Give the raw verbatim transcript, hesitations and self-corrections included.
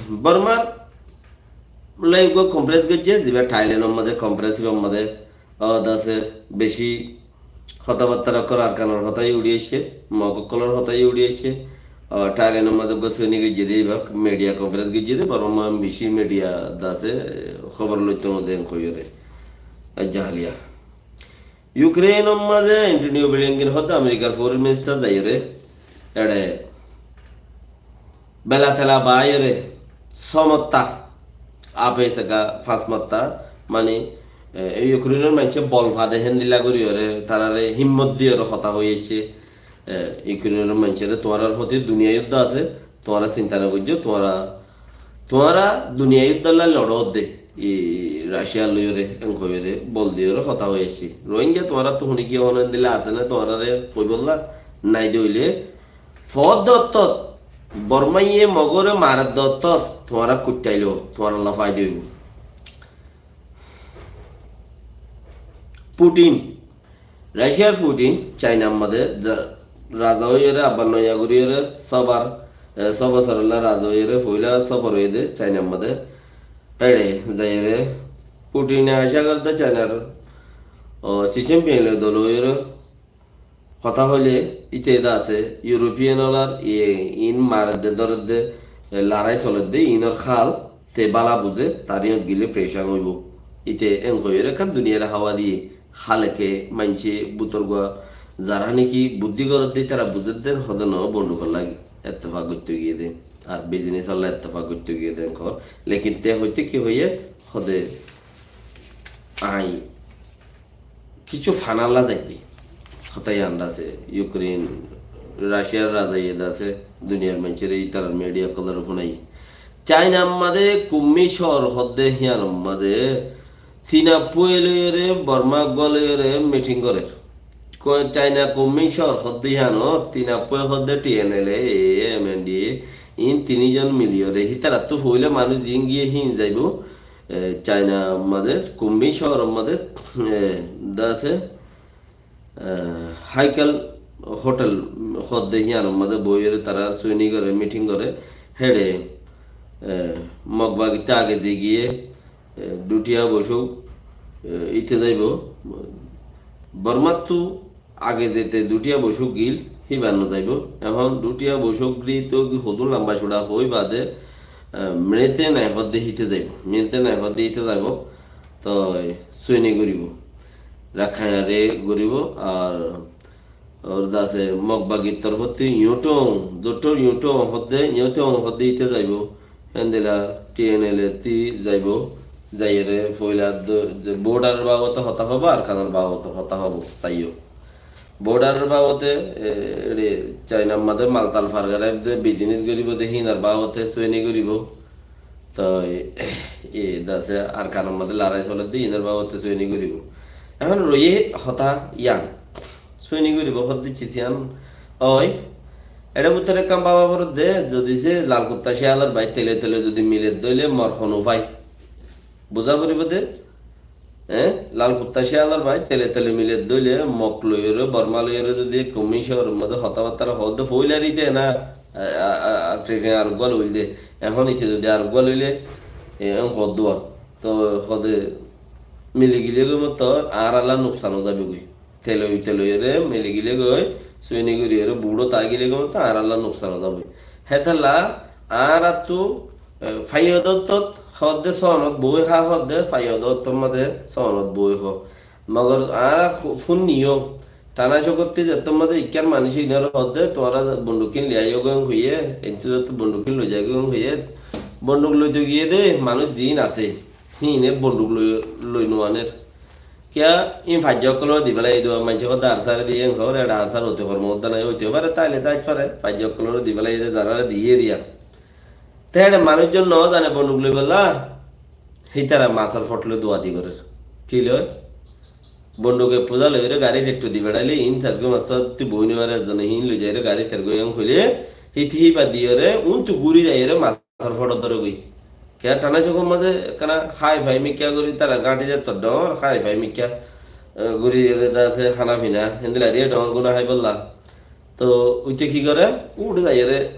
Bormar loi eggúa konfarens goijjé, ziba Thailenor mazé konfarens, ibar mazé, ah, dase beci hotábatta ókkol Arkanor hotá uçí aiccé, Mog ókkolor hotá uçí aiccé. Ah, Thailenor mazé eggúa sóini goijjé dé, iba midiya konfarens goijjé dé, Bormar beci midiya dase hóbor loitó no dé hoiyóre. Aijja háliya Yukrenor mazé Antonio Blinken hoddé Amerikar foreign minister zaiyóre, eçe bela tela baáiyore, só motta, afe seka fañs motta, mani, e, Yukrenor maincé bol fade héndilla goríyore, tarare himmot diyore hotá hoi aiccé. E, Yukrenor maincére tuáñrar foti duniya yuddo asé, tuáñra sinta no goijjó, tuáñra, tuáñra duniya yuddolla loçó de, i, Raciya loiyore, en hoiyore, bol diyore hotá hoi aiccé. Rohingya tuáñrattú hone ki hone endilla asé né, tuáñrare hoibolla nai de óile, Foódde ottót, Bormáye Mogóre maredde ottót, tuáñra kuittailó, tuáñralla faida óibo. Putin, Raciar Putin, Cainar mazé za-, raza óiyore, abbar noya goríyore, sóbar, e, só bosórolla raza óiyore, foila sóbar óiye dé Cainar mazé. Héçe zaiyore, Putine acá gorédde Cainar, o, Xi Jinping loi dol óiyore, hotá hoilé íte dase European ólar iín maredde dóredde, e, larái soledde, iínor hál te bála buzé, tar iíñot gilé perecán óibo. Íte en hoiyóre ekkán duniyare háwa diyé, háleke maincé bútorgua zará néki buddí gorédde ítara buzédde, hóde noó bondukor lagi ettefak goittó giyé dé, ar bizinesolla ettefak goittó giyé dé en hoór. Lekin te hoité ki hoiyé, hóde añí kissú fanalla zaidde. Hotá yián dase, Yukren, Raciar razaye dase, duniyar maincére ítarar midiya ókkolore fúnaiye. Cainar mazé Kunming cóor hoódde híyanor mazé tin abbúa loiyóre, Bormá eggúa loiyóre miting gorér. Ko-, Caina Kunming cóor hoódde híyanot tin abbúa hoódde T N L A, A A, M N D A, iín tinízon miliyóre. Hítarattú foila manúic ziín giyé híin zaibou, e, Caina mazé, Kunming cóoror mazé, e, dase, e, Haikal hotel hoódde híyanor mazé boiyóre tará sóini goré, miting goré, héçe, e, Mog bagittú age ze giyé, e, duthiya bocók, e, íte zaibou. Bormattú age zete duthiya bocók gil, híbar no zaibou. Ehón duthiya bocók gil to ki hodún lamba cúra hoi bade, e, minite nai hoódde híte zaibou. Minite nai hoódde híte zaibou. Toi sóini goríbou. Rakhañare goríbou, ar Ór dase Mog bagir torfóttu Yuthong, Doktor Yuthong hoódde, Yuthong hoódde íte zaibou. Héndilla T N L A ttú zaibou. Zaiyóre foila do-, ze border or babote hotá hoibou, Arkanor babote hotá hoibou, saiyó. Border or babote, e, eçe Cainar mazé maltal far goráibo de, bizines goríbou de, híinor babote sóini goríbou. Toi, e, dase Arkanor mazé larái solédde, iínor babote sóini goríbou. Ehón roiyé hotá yián. Sóini goríbou hoódde cis yián. Ói, eçé bútore ekkán bába foredde, zodi se lal kutta ciyalor bái tele tele zodi miledde óile mor hon ufái. Buzá foribó de, e, lal kutta ciyalor bái tele tele miledde óile Mog loiyóre, Bormá loiyóre zodi Kunming cóoror mazé hotábatta hoódde foila íte na, a, a, a, a, training areggúa loilde. Ehón íte zodi areggúa loile, e, ehón hoódde. Toi hoóde mili gile goi mottor añáralla nuksan ó zaibogoi. Teloi, teloiyóre mili gile goi, sóini goríyore buçó táigile goi mottor añáralla nuksan ó zaibogoi. Hétolla añárattú, e, faiyodottót hoódde sóonot boói há hoódde, faiyodottór mazé sóonot boói hoó. Mogor añára fu-, fúnniyó, Thanasókottú zettór mazé ikkár manúic iínore hoódde, tuáñra bonduk híin loi aiyó goi hoiyé, entú zettór bonduk híin loi zaigói hoiyé, bonduk loito giyé de manúic ziín asé, híine bonduk loi, loi nuaner. Kiyá, iín faijja ókkolore di félaiye de, maincé hoódde arsare diye, en hoór, eçe arsar óti hormo ódde nai, óite fare, táile táit fare, faijja ókkolore di félaiye de, zaráre diyé eriya. Te eçe manúic zon no zane bonduk loibolla, hítara masor fot loi duadi gorér. Ki loi? Bonduke puza loiyóre garit ettú di beçaile, iín sairgúa masor ttu boói no fare, ezzone híin loi zaiyóre garit ergói en hoilé, híte híba diyóre, úntu gúri zaiyóre masor fot dóre goi. Kiyá Thanasókor mazé ekkana hái fai mikká gorí tara gáñthi zettór dhoóñr, hái fai mikká, e, gorí ere de asé hána fina, héndilla eriya dhoóñr gúna háibolla. Toi uite ki goré? Uçé zaiyóre